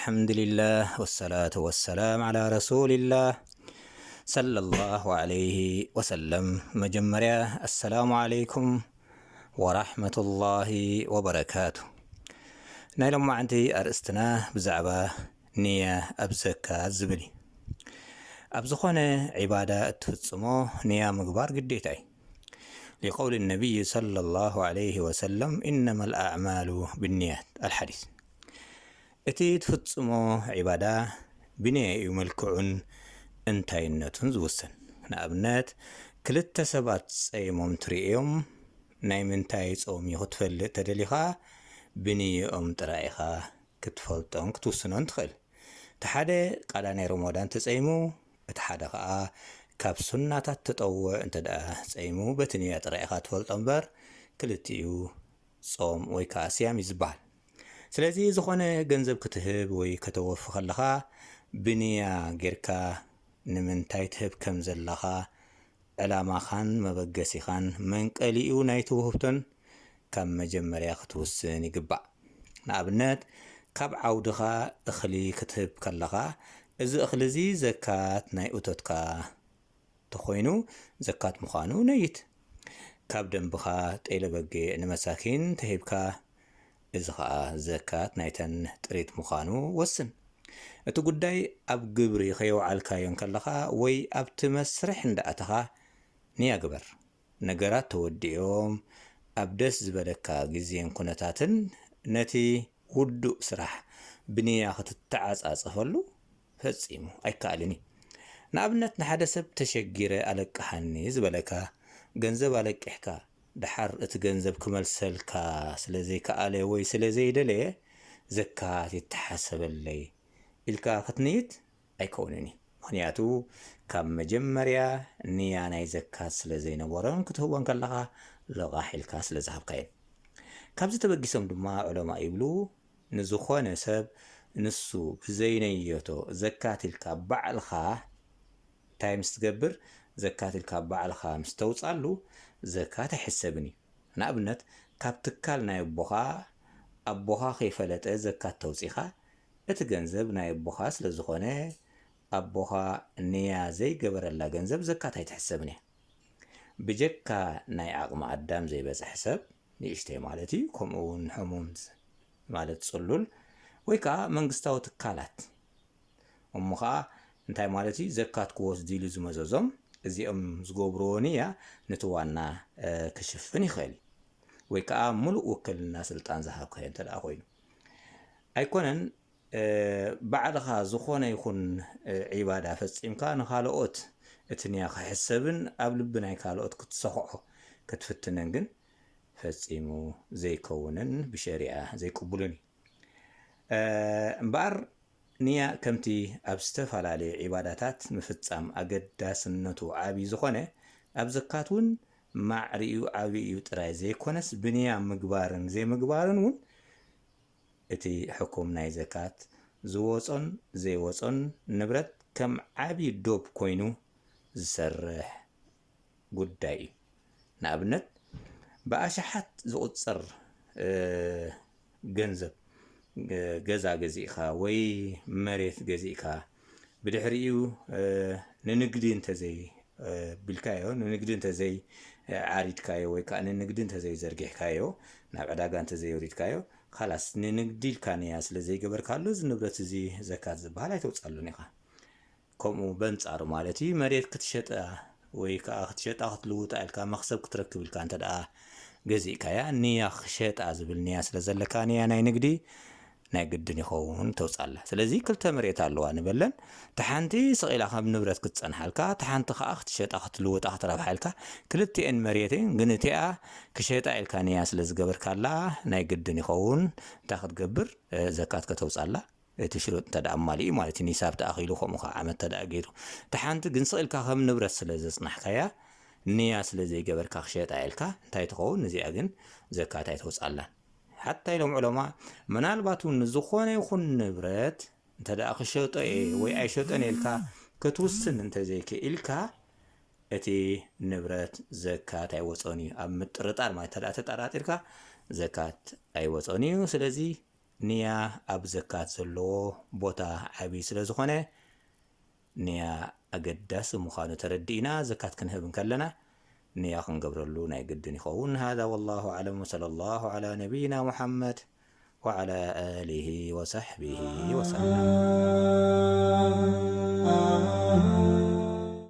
الحمد لله والصلاة والسلام على رسول الله صلى الله عليه وسلم. መጀመርያ ኣሰላሙ ዓለይኩም ወራሕመቱላሂ ወበረካቱ። ናይ ሎማዓንቲ ኣርእስትና ብዛዕባ ንያ ኣብ ዘካት ዝብል እዩ። ኣብ ዝኾነ ዒባዳ እትፍጽሞ ንያ ምግባር ግዴታ እዩ። لقول النبي صلى الله عليه وسلم إنما الأعمال بالنيات الحديث። እቲ ትፍጽሞ ዒባዳ ብንያ እዩ መልክዑን እንታይነቱን ዝውሰን። ንኣብነት ክልተ ሰባት ጸይሞም ትርእዮም፣ ናይ ምንታይ ጾም እዩ ክትፈልጥ ተደሊኻ ብንየኦም ጥራይ ኢኻ ክትፈልጦን ክትውስኖን ትኽእል። እቲ ሓደ ቃዳ ናይ ሮሞዳን ተጸይሙ፣ እቲ ሓደ ኸኣ ካብ ሱናታት ተጠውዕ እንተ ደኣ ጸይሙ በቲ ንያ ጥራይ ኢኻ ትፈልጦ እምበር ክልቲኡ ጾም ወይ ከኣ ስያም እዩ ዝበሃል። ስለዚ ዝኾነ ገንዘብ ክትህብ ወይ ከተወፊ ከለኻ ብንያ ጌርካ ንምንታይ ትህብ ከም ዘለኻ ዕላማኻን መበገሲኻን መንቀሊኡ ናይቲ ውህብቶን ካብ መጀመርያ ክትውስን ይግባእ። ንኣብነት ካብ ዓውድኻ እኽሊ ክትህብ ከለኻ እዚ እኽሊ እዚ ዘካት ናይ እቶትካ ተኾይኑ ዘካት ምዃኑ ነይት። ካብ ደንብኻ ጤለ በጌዕ ንመሳኪን ተሂብካ እዚ ኸኣ ዘካት ናይተን ጥሪት ምዃኑ ወስን። እቲ ጉዳይ ኣብ ግብሪ ከየውዓልካዮ እንከለኻ ወይ ኣብቲ መስርሕ እንዳኣተኻ ንያ ግበር። ነገራት ተወዲኦም ኣብ ደስ ዝበለካ ግዜን ኩነታትን ነቲ ውዱእ ስራሕ ብንያ ክትተዓጻጸፈሉ ፈጺሙ ኣይከኣልን እዩ። ንኣብነት ንሓደ ሰብ ተሸጊረ ኣለቅሓኒ ዝበለካ ገንዘብ ኣለቂሕካ ደሓር እቲ ገንዘብ ክመልሰልካ ስለ ዘይከኣለ ወይ ስለ ዘይደለየ ዘካት ይተሓሰበለይ ኢልካ ክትንይት ኣይከውንን እዩ። ምኽንያቱ ካብ መጀመርያ ንያ ናይ ዘካት ስለ ዘይነበሮን ክትህቦን ከለኻ ለቓሕ ኢልካ ስለ ዝሃብካየን። ካብዚ ተበጊሶም ድማ ዑለማ ይብሉ ንዝኾነ ሰብ ንሱ ብዘይነየቶ ዘካት ኢልካ ባዕልኻ እንታይ ምስ ትገብር ዘካት ኢልካ ባዕልኻ ምስ ተውጻሉ ዘካት ኣይሕሰብን እዩ። ንኣብነት ካብ ትካል ናይ ኣቦኻ ኣቦኻ ከይፈለጠ ዘካት ተውጺኻ እቲ ገንዘብ ናይ ኣቦኻ ስለ ዝኾነ ኣቦኻ ንያ ዘይገበረላ ገንዘብ ዘካት ኣይትሕሰብን እያ። ብጀካ ናይ ዓቕሚ ኣዳም ዘይበጽሐ ሰብ ንእሽተይ ማለት እዩ ከምኡ እውን ሕሙም ማለት ጽሉል ወይ ከዓ መንግስታዊ ትካላት እሞ ከዓ እንታይ ማለት እዩ ዘካት ክወስዱ ኢሉ ዝመዘዞም እዚኦም ዝገብርዎ ንያ ነቲ ዋና ክሽፍን ይኽእል ወይ ከዓ ሙሉእ ውክልና ስልጣን ዝሃብካዮ እንተ ደኣ ኮይኑ ኣይኮነን ባዕልኻ ዝኾነ ይኹን ዒባዳ ፈጺምካ ንኻልኦት እቲ ንያ ክሕሰብን ኣብ ልቢ ናይ ካልኦት ክትሰኽዖ ክትፍትንን ግን ፈጺሙ ዘይከውንን ብሸሪዓ ዘይቅቡልን እዩ። እምበኣር ንያ ከምቲ ኣብ ዝተፈላለዩ ዒባዳታት ምፍጻም ኣገዳስነቱ ዓብዪ ዝኾነ ኣብ ዘካት እውን ማዕሪኡ ዓብዪ እዩ ጥራይ ዘይኮነስ ብንያ ምግባርን ዘይምግባርን እውን እቲ ሕኩም ናይ ዘካት ዝወጾን ዘይወጾን ንብረት ከም ዓቢ ዶብ ኮይኑ ዝሰርሕ ጉዳይ እዩ። ንኣብነት ብኣሽሓት ዝቑጸር ገንዘብ ገዛ ገዚእካ ወይ መሬት ገዚእካ ብድሕሪኡ ንንግዲ እንተዘይ ቢልካዮ ንንግዲ እንተዘይ ዓሪድካዮ ወይ ከዓ ንንግዲ እንተዘይ ዘርጊሕካዮ ናብ ዕዳጋ እንተዘይ ወሪድካዮ ካላስ ንንግዲ ኢልካ ንያ ስለ ዘይገበርካሉ እዚ ንብረት እዚ ዘካት ዝበሃል ኣይተውፃሉን ኢኻ። ከምኡ በንፃሩ ማለት እዩ መሬት ክትሸጣ ወይ ከዓ ክትሸጣ ክትልውጣ ኢልካ መክሰብ ክትረክብ ኢልካ እንተ ደኣ ገዚእካያ ንያ ክሸጣ ዝብል ንያ ስለ ዘለካ ንያ ናይ ንግዲ ናይ ግድን ይኸውን ተውፃላ። ስለዚ ክልተ መሬት ኣለዋ ንበለን። ተሓንቲ ስቕ ኢላ ከም ንብረት ክትፀንሓልካ፣ ተሓንቲ ከዓ ክትሸጣ ክትልውጣ ክትረብሓልካ። ክልቲኤን መሬት እየን፣ ግን እቲኣ ክሸጣ ኢልካ ንያ ስለ ዝገበርካላ ናይ ግድን ይኸውን። እንታይ ክትገብር? ዘካት ከተውፃላ። እቲ ሽሩጥ እንተ ደኣ ኣማሊኡ ማለት እዩ፣ ኒሳብ ተኣኺሉ፣ ከምኡ ከዓ ዓመት እንተ ደኣ ገይሩ። እታ ሓንቲ ግን ስቕ ኢልካ ከም ንብረት ስለ ዘጽናሕካያ፣ ንያ ስለ ዘይገበርካ ክሸጣ ኢልካ እንታይ ትኸውን? ንዚኣ ግን ዘካት ኣይተውጻላን። ሓታ ኢሎም ዑለማ፣ ምናልባት እውን ንዝኾነ ይኹን ንብረት እንተ ደኣ ክሸጦ እየ ወይ ኣይሸጦን ኢልካ ክትውስን እንተ ዘይክኢልካ፣ እቲ ንብረት ዘካት ኣይወጾን እዩ። ኣብ ምጥርጣር ማለት እንተ ደኣ ተጠራጢርካ ዘካት ኣይወጾን እዩ። ስለዚ ንያ ኣብ ዘካት ዘለዎ ቦታ ዓብዪ ስለ ዝኾነ፣ ንያ ኣገዳሲ ምዃኑ ተረዲእና ዘካት ክንህብ እንከለና ንያ ክንገብረሉ ናይ ግድን ይኸውን። هذا والله أعلم، وصلى الله على نبينا محمد وعلى آله وصحبه وسلم.